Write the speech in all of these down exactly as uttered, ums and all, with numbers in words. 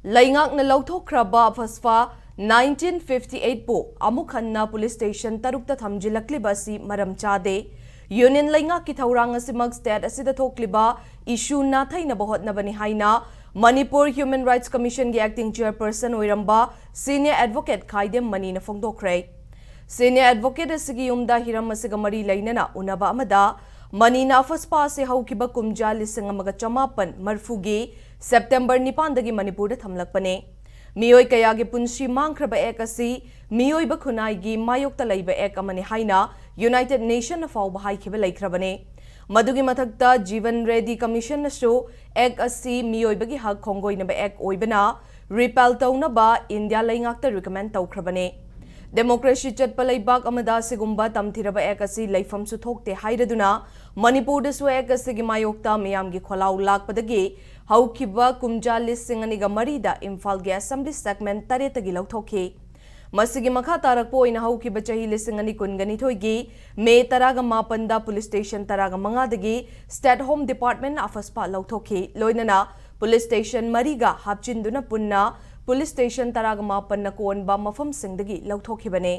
ꯂꯩꯉꯥꯛꯅ ꯂꯧꯊꯣꯛꯈ꯭ꯔꯕ ꯑꯐꯁꯄꯥ nineteen fifty eight ꯄꯨ ꯑꯃꯨꯛ ꯍꯟꯅ ꯄꯨꯂꯤꯁ ꯁ꯭ꯇꯦꯁꯟ ꯇꯔꯨꯛꯇ ꯊꯝꯖꯤꯜꯂꯛꯂꯤꯕ ꯑꯁꯤ ꯃꯔꯝ ꯆꯥꯗꯦ꯫ ꯌꯨꯅꯤꯌꯟ ꯂꯩꯉꯥꯛꯀꯤ ꯊꯧꯔꯥꯡ ꯑꯁꯤꯃꯛ ꯁ꯭ꯇꯦꯠ ꯑꯁꯤꯗ ꯊꯣꯛꯂꯤꯕ ꯏꯁꯨ ꯅꯥꯊꯩꯅꯕ ꯍꯣꯠꯅꯕꯅꯤ ꯍꯥꯏꯅ ꯃꯅꯤꯄꯨꯔ ꯍ꯭ꯌꯨꯃꯦꯟ ꯔꯥꯏꯠꯁ ꯀꯃꯤꯁꯟꯒꯤ ꯑꯦꯛꯇꯤꯡ ꯆꯦꯌꯔꯄꯔꯁꯟ ꯑꯣꯏꯔꯝꯕ ꯁꯤꯅꯤꯌꯔ ꯑꯦꯗꯚꯣꯀꯦꯠ ꯈꯥꯏꯗꯦꯝ ꯃꯅꯤꯅ ꯐꯣꯡꯗꯣꯛꯈ꯭ꯔꯦ꯫ ꯁꯤꯅꯤꯌꯔ ꯑꯦꯗꯚꯣꯀꯦꯠ ꯑꯁꯤꯒꯤ ꯌꯨꯝꯗ ꯍꯤꯔꯝ ꯑꯁꯤꯒ ꯃꯔꯤ ꯂꯩꯅꯅ ꯎꯅꯕ ꯑꯃꯗ ꯃꯅꯤꯅ ꯑꯐꯁꯄꯥ ꯑꯁꯤ ꯍꯧꯈꯤꯕ ꯀꯨꯝꯖꯥ ꯂꯤꯁꯤꯡ ꯑꯃꯒ ꯆꯃꯥꯄꯟ ꯃꯔꯤꯐꯨꯒꯤ ꯁꯦꯞꯇꯦꯝꯕꯔ ꯅꯤꯄꯥꯟꯗꯒꯤ ꯃꯅꯤꯄꯨꯔꯗ ꯊꯝꯂꯛꯄꯅꯦ꯫ ꯃꯤꯑꯣꯏ ꯀꯌꯥꯒꯤ ꯄꯨꯟꯁꯤ ꯃꯥꯡꯈ꯭ꯔꯕ ꯑꯦꯛ ꯑꯁꯤ ꯃꯤꯑꯣꯏꯕ ꯈꯨꯟꯅꯥꯏꯒꯤ ꯃꯥꯌꯣꯛꯇ ꯂꯩꯕ ꯑꯦꯛ ꯑꯃꯅꯤ ꯍꯥꯏꯅ ꯌꯨꯅꯥꯏꯇꯦꯗ ꯅꯦꯁꯟꯅ ꯐꯥꯎꯕ ꯍꯥꯏꯈꯤꯕ ꯂꯩꯈ꯭ꯔꯕꯅꯦ꯫ ꯃꯗꯨꯒꯤ ꯃꯊꯛꯇ ꯖꯤꯕꯟ ꯔꯦꯗꯤ ꯀꯃꯤꯁꯟꯅꯁꯨ ꯑꯦꯛ ꯑꯁꯤ ꯃꯤꯑꯣꯏꯕꯒꯤ ꯍꯛ ꯈꯣꯡꯒꯣꯏꯅꯕ ꯑꯦꯛ ꯑꯣꯏꯕꯅ ꯔꯤꯄꯦꯜ ꯇꯧꯅꯕ ꯏꯟꯗꯤꯌꯥ ꯂꯩꯉꯥꯛꯇ ꯔꯤꯀꯃꯦꯟ ꯇꯧꯈ꯭ꯔꯕꯅꯦ꯫ ꯗꯦꯃꯣꯀ꯭ꯔꯦꯁꯤ ꯆꯠꯄ ꯂꯩꯕꯥꯛ ꯑꯃꯗ ꯑꯁꯤꯒꯨꯝꯕ ꯇꯝꯊꯤꯔꯕ ꯑꯦꯛ ꯑꯁꯤ ꯂꯩꯐꯝꯁꯨ ꯊꯣꯛꯇꯦ ꯍꯥꯏꯔꯗꯨꯅ ꯃꯅꯤꯄꯨꯔꯗꯁꯨ ꯑꯦꯛ ꯑꯁꯤꯒꯤ ꯃꯥꯌꯣꯛꯇ ꯃꯤꯌꯥꯝꯒꯤ ꯈꯣꯜꯂꯥꯎ ꯂꯥꯛꯄꯗꯒꯤ ꯍꯧꯈꯤꯕ ꯀꯨꯝꯖꯥ ꯂꯤꯁꯤꯡ ꯑꯅꯤꯒ ꯃꯔꯤꯗ ꯏꯝꯐꯥꯜꯒꯤ ꯑꯦꯁꯦꯝꯕ꯭ꯂꯤ ꯁꯦꯒꯃꯦꯟ ꯇꯔꯦꯠꯇꯒꯤ ꯂꯧꯊꯣꯛꯈꯤ꯫ ꯃꯁꯤꯒꯤ ꯃꯈꯥ ꯇꯥꯔꯛꯄ ꯑꯣꯏꯅ ꯍꯧꯈꯤꯕ ꯆꯍꯤ ꯂꯤꯁꯤꯡ ꯑꯅꯤ ꯀꯨꯟꯒ ꯅꯤꯊꯣꯏꯒꯤ ꯃꯦ ꯇꯔꯥꯒ ꯃꯥꯄꯟꯗ ꯄꯨꯂꯤꯁ ꯁ꯭ꯇꯦꯁꯟ ꯇꯔꯥꯒ ꯃꯉꯥꯗꯒꯤ ꯁ꯭ꯇꯦꯠ ꯍꯣꯝ ꯗꯤꯄꯥꯔꯠꯃꯦꯟꯅ ꯑꯐꯁꯄꯥ ꯂꯧꯊꯣꯛꯈꯤ꯫ ꯂꯣꯏꯅꯅ ꯄꯨꯂꯤꯁ ꯁ꯭ꯇꯦꯁꯟ ꯃꯔꯤꯒ ꯍꯥꯞꯆꯤꯟꯗꯨꯅ ꯄꯨꯟꯅ ꯄꯨꯂꯤꯁ ꯁ꯭ꯇꯦꯁꯟ ꯇꯔꯥꯒ ꯃꯥꯄꯟꯅ ꯀꯣꯟꯕ ꯃꯐꯝꯁꯤꯡꯗꯒꯤ ꯂꯧꯊꯣꯛꯈꯤꯕꯅꯤ꯫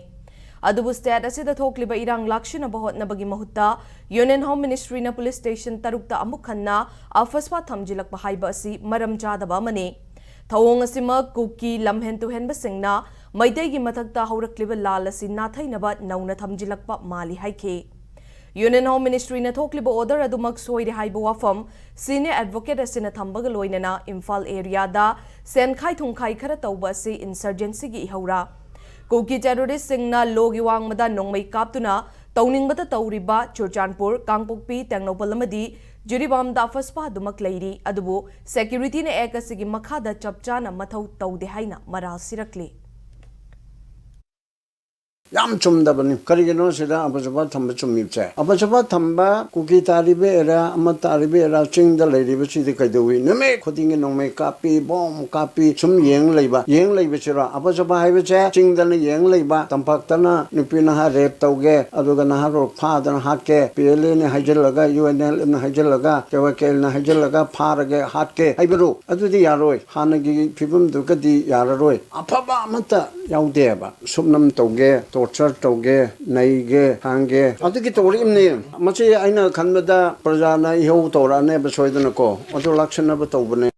ꯑꯗꯨꯕꯨ ꯁ꯭ꯇꯦꯠ ꯑꯁꯤꯗ ꯊꯣꯛꯂꯤꯕ ꯏꯔꯥꯡ ꯂꯥꯛꯁꯤꯟꯅꯕ ꯍꯣꯠꯅꯕꯒꯤ ꯃꯍꯨꯠꯇ ꯌꯨꯅꯤꯌꯟ ꯍꯣꯝ ꯃꯤꯅꯤꯁꯇ꯭ꯔꯤꯅ ꯄꯨꯂꯤꯁ ꯁ꯭ꯇꯦꯁꯟ ꯇꯔꯨꯛꯇ ꯑꯃꯨꯛ ꯍꯟꯅ ꯑꯐꯁꯄꯥ ꯊꯝꯖꯤꯜꯂꯛꯄ ꯍꯥꯏꯕ ꯑꯁꯤ ꯃꯔꯝ ꯆꯥꯗꯕ ꯑꯃꯅꯤ꯫ ꯊꯧꯑꯣꯡ ꯑꯁꯤꯃꯛ ꯀꯨꯀꯤ ꯂꯝꯍꯦꯟ ꯇꯨꯍꯦꯟꯕꯁꯤꯡꯅ ꯃꯩꯇꯩꯒꯤ ꯃꯊꯛꯇ ꯍꯧꯔꯛꯂꯤꯕ ꯂꯥꯜ ꯑꯁꯤ ꯅꯥꯊꯩꯅꯕ ꯅꯧꯅ ꯊꯝꯖꯤꯜꯂꯛꯄ ꯃꯥꯜꯂꯤ ꯍꯥꯏꯈꯤ꯫ ꯌꯨꯅꯤꯌꯟ ꯍꯣꯝ ꯃꯤꯅꯤꯁꯇ꯭ꯔꯤꯅ ꯊꯣꯛꯂꯤꯕ ꯑꯣꯔꯗꯔ ꯑꯗꯨꯃꯛ ꯁꯣꯏꯔꯦ ꯍꯥꯏꯕ ꯋꯥꯐꯝ ꯁꯤꯅꯤꯌꯔ ꯑꯦꯗꯚꯣꯀꯦꯠ ꯑꯁꯤꯅ ꯊꯝꯕꯒ ꯂꯣꯏꯅꯅ ꯏꯝꯐꯥꯜ ꯑꯦꯔꯤꯌꯥꯗ ꯁꯦꯟꯈꯥꯏ ꯊꯨꯝꯈꯥꯏ ꯈꯔ ꯇꯧꯕ ꯑꯁꯤ ꯏꯟꯁꯔꯖꯦꯟꯁꯤꯒꯤ ꯏꯍꯧꯔꯥ? ꯀꯨꯀꯤ ꯇꯦꯔꯣꯔꯤꯁꯁꯤꯡꯅ ꯂꯣꯒꯤ ꯋꯥꯡꯃꯗ ꯅꯣꯡꯃꯩ ꯀꯥꯞꯇꯨꯅ ꯇꯧꯅꯤꯡꯕꯇ ꯇꯧꯔꯤꯕ ꯆꯨꯔꯆꯥꯟꯄꯨꯔ, ꯀꯥꯡꯄꯣꯛꯄꯤ, ꯇꯦꯡꯅꯧꯄꯜ ꯑꯃꯗꯤ ꯖꯤꯔꯤꯕꯥꯝꯗ ꯑꯐꯁꯄꯥ ꯑꯗꯨꯃꯛ ꯂꯩꯔꯤ꯫ ꯑꯗꯨꯕꯨ ꯁꯦꯀ꯭ꯌꯨꯔꯤꯇꯤꯅ ꯑꯦꯛ ꯑꯁꯤꯒꯤ ꯃꯈꯥꯗ ꯆꯞ ꯆꯥꯅ ꯃꯊꯧ ꯇꯧꯗꯦ ꯍꯥꯏꯅ ꯃꯔꯥꯜ ꯁꯤꯔꯛꯂꯤ꯫ ꯌꯥꯝ ꯆꯨꯝꯗꯕꯅꯤ꯫ ꯀꯔꯤꯒꯤꯅꯣ ꯁꯤꯗ ꯑꯕꯖꯕ ꯊꯝꯕ ꯆꯨꯝꯃꯤꯕꯁꯦ? ꯑꯕꯖꯕ ꯊꯝꯕ, ꯀꯨꯀꯤ ꯇꯥꯔꯤꯕ ꯑꯦꯔꯥ, ꯑꯃ ꯇꯥꯔꯤꯕ ꯑꯦꯔꯥ, ꯆꯤꯡꯗ ꯂꯩꯔꯤꯕꯁꯤꯗꯤ ꯀꯩꯗꯧꯏ? ꯅꯨꯃꯤꯠ ꯈꯨꯗꯤꯡꯒꯤ ꯅꯣꯡꯃꯩ ꯀꯥꯞꯄꯤ, ꯕꯣꯝ ꯀꯥꯞꯄꯤ, ꯁꯨꯝ ꯌꯦꯡ ꯂꯩꯕ꯫ ꯌꯦꯡ ꯂꯩꯕꯁꯤꯔꯣ? ꯑꯕꯖꯕ ꯍꯥꯏꯕꯁꯦ ꯆꯤꯡꯗꯅ ꯌꯦꯡ ꯂꯩꯕ, ꯇꯝꯄꯥꯛꯇꯅ ꯅꯨꯄꯤ ꯅꯍꯥ ꯔꯦꯞ ꯇꯧꯒꯦ, ꯑꯗꯨꯒ ꯅꯍꯥꯔꯣꯜ ꯐꯥꯗꯅ ꯍꯥꯠꯀꯦ, ꯄꯤ ꯑꯦꯜ ꯑꯦꯅꯦ ꯍꯥꯏꯖꯤꯜꯂꯒ, ꯌꯨ ꯑꯦꯟ ꯑꯦꯜ ꯑꯦꯐꯅ ꯍꯥꯏꯖꯤꯜꯂꯒ, ꯀꯦ ꯋꯥꯏ ꯀꯦ ꯑꯦꯜꯅ ꯍꯥꯏꯖꯤꯜꯂꯒ ꯐꯥꯔꯒꯦ, ꯍꯥꯠꯀꯦ ꯍꯥꯏꯕꯔꯣ? ꯑꯗꯨꯗꯤ ꯌꯥꯔꯣꯏ꯫ ꯍꯥꯟꯅꯒꯤ ꯐꯤꯕꯝꯗꯨꯒꯗꯤ ꯌꯥꯔꯔꯣꯏ꯫ ꯑꯐꯕ ꯑꯃꯠꯇ ꯌꯥꯎꯗꯦꯕ꯫ ꯁꯨꯞꯅꯝ ꯇꯧꯒꯦ, ꯇꯣꯔꯆꯔ ꯇꯧꯒꯦ, ꯅꯩꯒꯦ, ꯊꯥꯡꯒꯦ, ꯑꯗꯨꯒꯤ ꯇꯧꯔꯛꯏꯕꯅꯦ꯫ ꯃꯁꯤ ꯑꯩꯅ ꯈꯟꯕꯗ ꯄ꯭ꯔꯖꯥꯅ ꯏꯍꯧ ꯇꯧꯔꯛꯑꯅꯦꯕ ꯁꯣꯏꯗꯅꯀꯣ꯫ ꯑꯗꯨ ꯂꯥꯛꯁꯟꯅꯕ ꯇꯧꯕꯅꯦ꯫